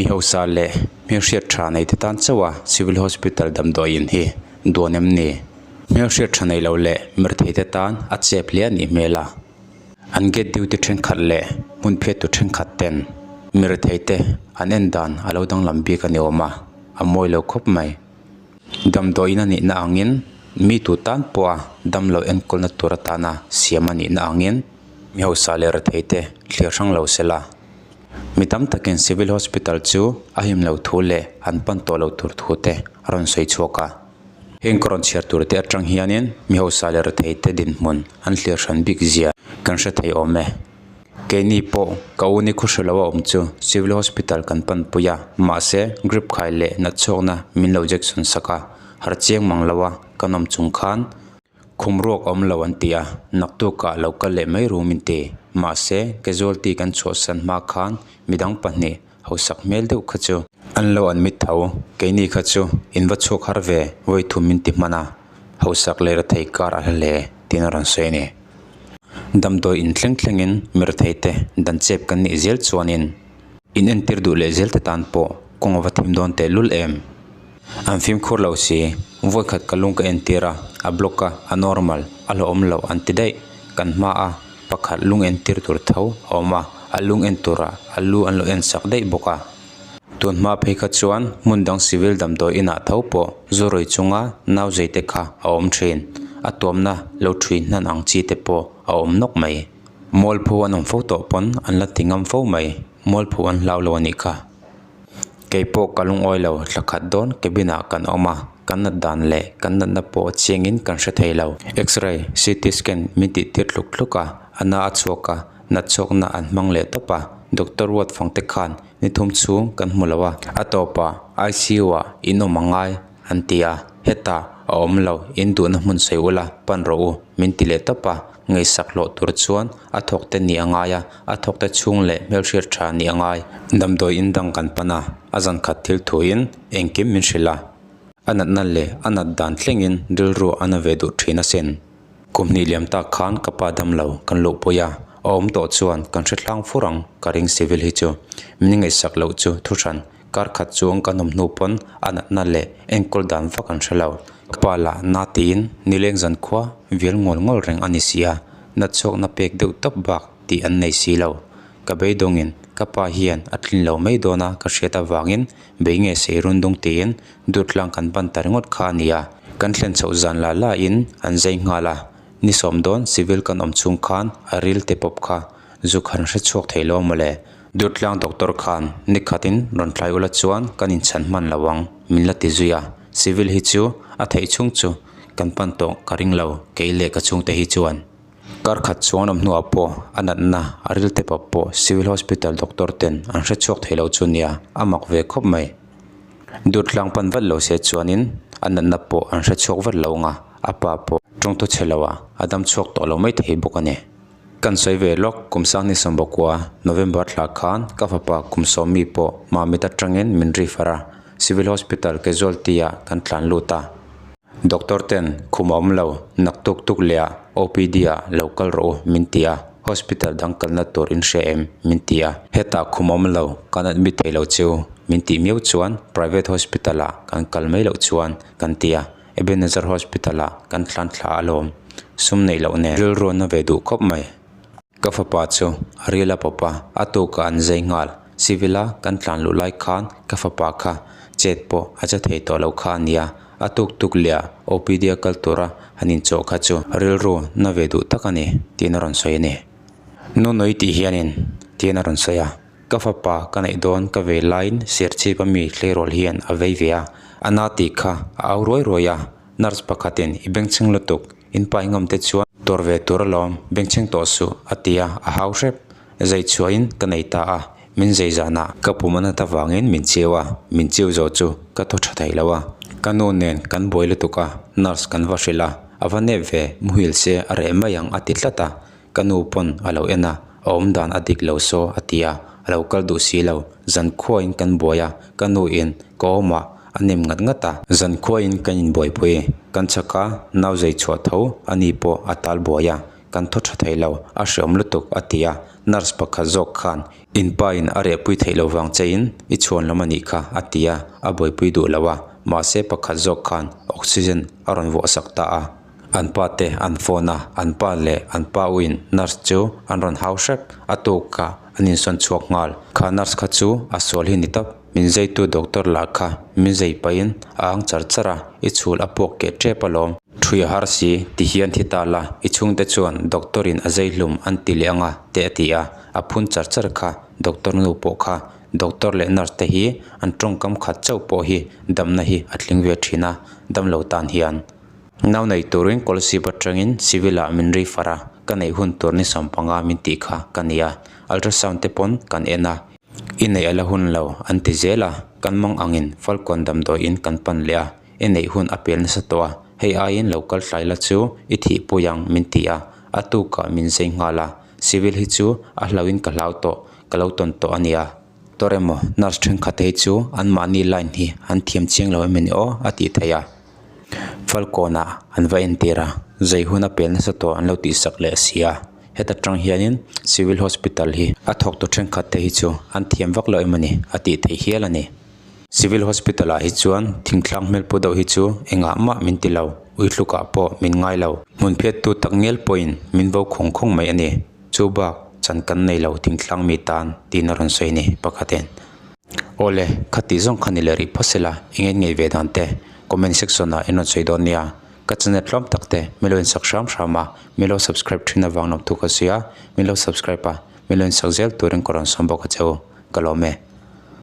Mi hausa leh hmelhriat tha nei te tan chauh a Civil Hospital damdawi in hi duan em ni? Hmelhriat tha nei lo leh mirthei te tan a chep hle a nih hmel a. An gate duty thenkhat leh hmun phiattu thenkhat ten mirethei te an en dan a lo danglam bik a ni awm a, a mawi lo khawp mai. Damdawiin a nihna angin mi tu tan pawha damlo enkawlna tur atana siam a nihna angin mi hausa leh rethei te thlir hrang lo se la. Mi tam takin Civil Hospital chu a him lo thu leh an pan tawh lo tur thu te a rawn sawi chhuak a. Heng ka rawn chhiar tur te atang hianin mi hausa leh rethei te dinhmun an thlir hran bik zia kan hre thei awm e. Keini pawh ka u ni khuhre lo a awm chu Civil Hospital kan pan pui a, mahse grip khai leh natchhuakna min lo jection sak a, har chiang mang lo a kan awm chung khan Khum ruak awm lo an ti a, naktukah lo kal leh mai ru min ti. Mahse, casualty kan chhuahsan hma khan midang pahnih hausak hmel deuh kha chu an lo an mit tho. Keini kha chu in va chhuak har ve vawi thum min ti hman a, hausak leh rethei kar a hla hle tiin a rawn sawi a ni. Damdawi in thleng thlengin mirethei te dan chep kan nih zel chuanin in entir duh leh zel te tan pawh kawng a va thim dawn tehlul em? An fimkhur lo si, vawikhat ka lung ka entir a, a block a, a normal, a hlauhawm loh an ti daih. Kan hma a, pakhat lung entir tur tho a awm a, a lung en turah a lu an lo en sak daih bawk a. Tun hma phei kha chuan hmun dang civil damdawi inah tho pawh zu rawi chunga nau zei te kha a awm thin. A tuamna lo thui hnan ang chi te pawh a awm nawk mai. Mualpho an awm fo tawh pawn an la ti ngam fo mai. Mualpho an hlau lo a nih kha. Kei pawh ka lungawi lo, thla khat dawn cabin ah kan awm a, kan nat dan leh kan natna pawh chiangin kan hre thei lo. X-ray, CT scan min tih tir tluk tluk a, a na a chhuak a, nat chhuakna an hmang leh tawp a, Doctor Ruatfang te khan ni thum chhung kan hmu lo a, a tawpah ICU ah in awm a ngai an ti a, hetah a awm lo, in duhna hmun sawi ula pan rawh u min ti leh tawp a. Ngaihsak hlawh tur chuan a thawk te nih a ngai a, a thawk te chhung leh hmelhriat tha nih a ngai. Damdawi in dang kan pan a, a zan khat thil thuin engkim min hrilh a. A natna leh a nat dan thlengin rilru a na ve duh thin asin. Kum hnih liam tak khan ka pa dam lo kan luhpui a, a awm tawh chuan kan hre tlang fur ang ka ring civil hi chu. Min ngaihsak loh chu thu hran Kar khat chuang kan awm hnu pawn a natna leh enkawl dan vak an hre lo. Ka pa lah na tiin nileng zan khua vial ngawl ngawl reng a ni si a, natchhuakna pek deuh tawp bak tih an nei si lo. Ka beidawngin ka pa hian a tlin lo mai dawn a ka hriat avangin bei nge sei run dung tiin Durtlang kan ban ta ringawt kha a ni a. Kan thlen chhoh zan la la in an zai nghal a, ni sawm dawn civil kan awm chhung khan a ril te pawp kha Zuk han hre chhuak thei lo mawle. Durtlang doctor khan nikhatin rawn tlai ula chuan kan inchhan hman lo ang min la ti zui a. Civil hi chu a theih chhung chu kan pan tawh ka ring lo kei leh ka chhungte hi chuan. Kar khat chuan awm hnuah pawh a natna a ril te pawp pawh Civil Hospital doctor ten an hre chhuak thei lo chu nia a mak ve khawp mai. Durtlang pan vat lo se chuanin a natna pawh an hre chhuak vat lo ang a, a pa pawh tawngthu chhe lo ah a dam chhuak tawh lo mai thei bawk a ni. Kan sawi ve lawk, kum sang ni sawmbakua, November thla khan ka fapa kum sawmmi pawh Mamit atangin min refer a, Civil Hospital casualty ah kan tlan lut a. Doctor ten khum a awm lo, naktuk tuk leh ah OPD ah lo kal rawh u min ti a, hospital dang kalna tur in hria em min ti a. Hetah khum a awm lo, kan admit thei lo cheu min tih miau chuan private hospital ah kan kal mai loh chuan kan ti a. Ebenezer Hospital ah kan tlan thla alawm, sum neih loh nen rilru na ve duh khawp mai. Ka fapa chu a ril a pawp a, a tukah an zai nghal. Civil a kan tlan luh lai khan ka fapa kha chet pawh a che thei tawh lo kha a nia, a tuk tuk leh ah OPD a kal tura han inchawh kha chu rilru na ve duh tak a ni tiin a rawn sawi a ni. Nunui tih hianin tiin a rawn sawi a. Ka fapa ka neih dawn ka vei laiin Serchhip a mi tleirawl hian a vei ve a, a na tih kha a au ruai ruai a, nurse pakhatin i bengchheng lutuk, in pai ngam te chuan tuar ve tur alawm, bengchheng tawh suh a ti a, a hau hrep. Zai chhuahin ka nei ta a, min zai zanah ka pum a nat avangin min chiu a, min chiu zo chu ka thaw tha thei lo a. Ka nu nen kan buai lutuk a, nurse kan va hrilh a, a va nep ve, muhil se a reh mai ang a ti tlat a, Ka nu pawn a lo en a, a awm dan a dik lo saw a ti a, a lo kal duh si lo. Zankhuain kan buai a, ka nu in ka awmah a nem ngat ngat a. Zankhuain kan inbuaipui, kan chhak a, nau zei chhuah tho a ni pawh a tal buai a. Kan thaw tha thei lo, a hreawm lutuk, a ti a. Nurse pakhat zawk khan, In pa in a rehpui theih lo vang che in i chhuan lam a nih kha, a ti a, a buaipui duh lo a. Mahse pakhat zawk khan oxygen a rawn vuah sak ta a. An pa te an phone a, an pa leh an pa u in nurse chu an rawn hau hrep, a tukah an insawn chhuak nghal. Kha nurse kha chu a sual hi ni tawp. Min zeitu doctor lah kha min zei pahin a ang char char a, i chhul a puak keh tep alawm. Thui a har si, ti hian thi ta la, i chhungte chuan doctor in a zei hlum an ti leh anga te a ti a, a phun char char kha doctor nu pawh kha doctor leh nurse te hi an tawngkam khat chauh pawh hi damna hi a tling ve thin a, damlo tan hian. Nau nei turin Kolasib atangin civil ah min refer a, ka neih hun tur ni 15 min tih kha ka ni a, ultrasound te pawn kan en a, I neih a la hun lo, an ti zel a, kan mang angin Falkawn damdawiin kan pan leh a, i neih hun a pel nasa tawh a, hei aiin lo kal tlai la chu i thih pui ang min ti a, a tukah min zei nghal a, civil hi chu a hlauhin ka hlau tawh, ka lo tawn tawh a nia. Doctor emaw nurse thenkhat te hi chu anmahni line hi an thiam chiang lo em ni aw a tih theih a, Falkawnah an va entir a, zei hun a pel nasa tawh an lo tihsak leh si a. Heta tang hianin Civil Hospital hi a thawktu thenkhat te hi chu an thiam vak lo em a ni a tih theih hial a ni. Civil Hospital ah hi chuan thingtlang hmel pu deuh hi chu engah mah min ti lo, uithluk ah pawh min ngai lo. Hmun phiattu tak ngial pawhin min vo khawng khawng mai a ni. Chu bak chan kan nei lo thingtlang mi tan tiin a rawn sawi a ni pakhatin. Awle, khatih zawng kha ni leh rih phawt sela eng en ngei ve dan te comment section ah in rawn sawi dawn nia. Ka channel tlawm tak te min lo insak hram hram a, min lo subscribe thin avang lawm thu ka sawi a, min lo subscribe a, min lo insak zel turin ka rawn sawm bawk a che u, ka lawm e.